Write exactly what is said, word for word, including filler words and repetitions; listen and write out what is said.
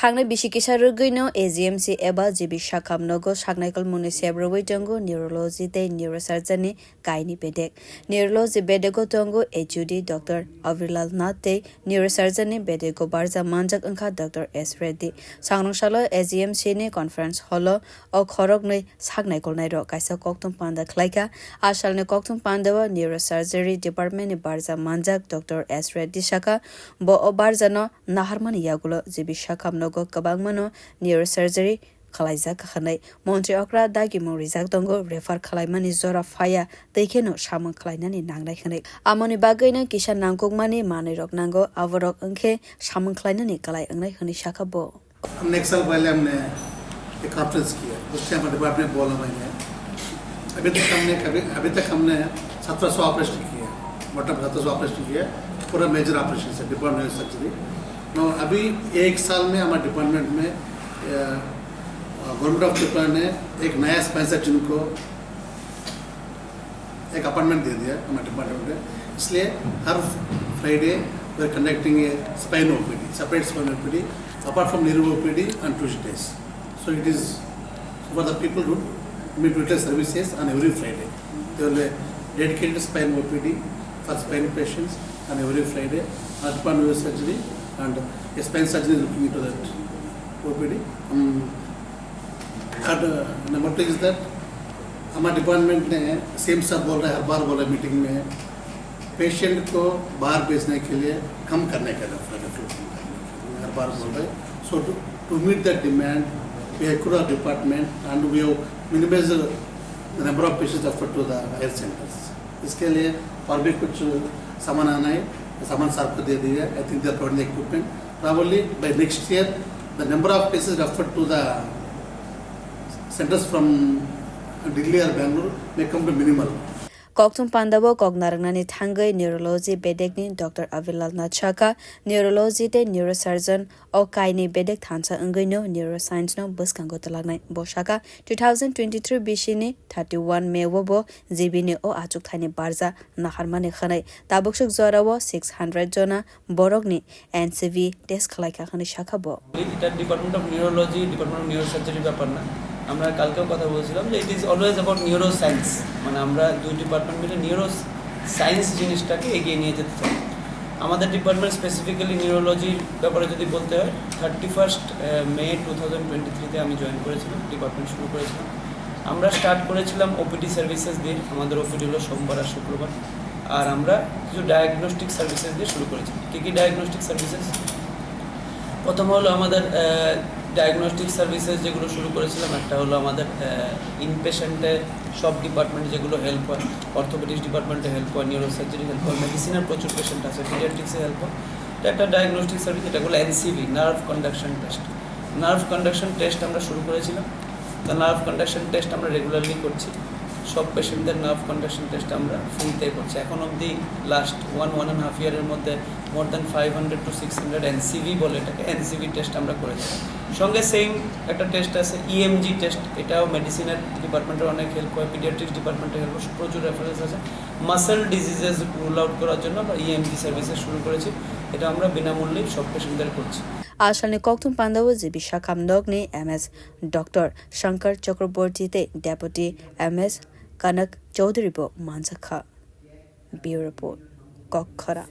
Thangnai bisi kisa rwgwino A G M C eba G B Shakham nogo saknaikol mungni sep rwui tongo neurology tei neurosurgery ni kaini bedek. Neurology bedego tongo H U D Doctor Avirlal Nath tei neurosurgery ni bedego barja manjak wngkha Doctor S Reddy. Sangrong salo A G M C ni conference hall o o khoroknwi saknaikolnairok kaisa kokthum panda khlaikha. A salni kokthum pandao neurosurgery department ni barja manjak Doctor S Reddy sakha, bo o barjano naharmani yagulo G B Shakham nogo kwbangmano neurosurgery khwlaijak hwnwi. Montri okra dagimung rijak tongo, refer khwlaimani jora phaiya tei kheno samung khwlainani nangnai hwnwi. Amoni bagwino kisa nangkukmani manwirok nango, aborok wngkhe samung khwlainani kwlai wngnai hwnwi sakha bo. हमने एक साल पहले हमने एक कॉन्फ्रेंस किया, उससे हमारे डिपार्टमेंट बोला मैंने, अभी तक हमने कभी अभी तक हमने सत्रह सौ ऑपरेशन किया, मतलब सत्रह सौ ऑपरेशन किया, पूरा मेजर ऑपरेशन है, डिपार्टमेंट सर्जरी। और अभी एक साल में हमारे डिपार्टमेंट में गवर्नमेंट ऑफ त्रिपुरा ने एक नया स्पेशल सर्जन को एक अपॉइंटमेंट दे दिया हमारे डिपार्टमेंट में। इसलिए हर Friday we are conducting a spine O P D, separate spine O P D, apart from neuro O P D on Tuesdays. So it is for the people who need to take services on every Friday. There will be dedicated spine O P D for spine patients on every Friday. Heart neurosurgery and a spine surgeon is looking into that O P D. Um, and uh, number two is that हमारे डिपार्टमेंट ने सेम सब बोल रहा है, हर बार बोला मीटिंग में, पेशेंट को बाहर भेजने के लिए कम करने का, हर बार बोल रहे। So to, to meet that demand, we have grown our department and we have minimized the number of patients referred to the health centers. इसके लिए और भी कुछ सामान आना है, सामान सर को दे दिया है। I think they are providing equipment. Probably by next year, the number of cases referred to the centers from Delhi or Bangalore may come to minimal. Kokthum pandao kok narwknani thangwi neurology bedekni Doctor Avirlal Nath sakha, neurology tei neurosurgeon o kainwi bedek thansa wngwino neuroscience no bwskango twlaknai. Bo sakha, two thousand twenty-three bisini thirty-one May o bo G B ni o achukthani barja naharmani hwnwi. Tabukswk jorao six hundred jona borokni N C V test khwlaikha hwnwi sakha bo. এটা department of neurology, department of neurosurgery ব্যাপার না। আমরা কালকেও কথা বলছিলাম যে it is always about neuroscience, মানে আমরা দুই ডিপার্টমেন্ট মিলে নিউরো সায়েন্স জিনিসটাকে এগিয়ে নিয়ে যেতে চাই। আমাদের ডিপার্টমেন্ট স্পেসিফিক্যালি নিউরোলজির ব্যাপারে যদি বলতে হয়, thirty first May two thousand twenty থ্রিতে আমি জয়েন করেছিলাম, ডিপার্টমেন্ট শুরু করেছিলাম। আমরা স্টার্ট করেছিলাম ওপিডি সার্ভিসেস দিয়ে, আমাদের ওপিডি হলো সোমবার আর শুক্রবার। আর আমরা কিছু ডায়াগনস্টিক সার্ভিসেস দিয়ে শুরু করেছি। কী কী ডায়াগনস্টিক সার্ভিসেস? প্রথম হলো আমাদের ডায়াগনস্টিক সার্ভিসেস যেগুলো শুরু করেছিলাম, একটা হলো আমাদের ইনপেশেন্টের সব ডিপার্টমেন্ট যেগুলো হেল্প হয়, অর্থোপেডিক্স ডিপার্টমেন্টে হেল্প হয়, নিউরোসার্জারি হেল্প হয়, মেডিসিনের প্রচুর পেশেন্ট আছে, পিডিয়াট্রিক্সে হেল্প হয়। এটা একটা ডায়াগনস্টিক সার্ভিস, এটা হলো এনসিভি, nerve conduction test. Nerve conduction test আমরা শুরু করেছিলাম। তো নার্ভ কন্ডাকশন টেস্ট আমরা রেগুলারলি করছি। সব পেশেন্টদের নার্ভ কন্ডাকশন টেস্ট আমরা ফ্রিতে করছি। এখন অবধি last one one and half ইয়ারের মধ্যে more than five hundred to six hundred NCV বলে, এটাকে এনসিভি টেস্ট আমরা করেছি। সঙ্গে সেম একটা টেস্ট আছে ইএমজি টেস্ট, এটাও মেডিসিনের ডিপার্টমেন্টের অনেক হেল্প হয়, পিডিয়াট্রিক্স ডিপার্টমেন্টের হেল্প হয়, প্রচুর রেফারেন্স আছে। মাসল ডিজিজেস রুল আউট করার জন্য আমরা ইএমজি সার্ভিসেস শুরু করেছি। এটা আমরা বিনামূল্যেই সব পেশেন্টদের করছি। A salni kokthum pandao G B Shakham nokni M S Doctor Shankar Chakraborty tei Deputy M S Kanak Chaudhary bo manjakha. Bureau Report, Kokkhora.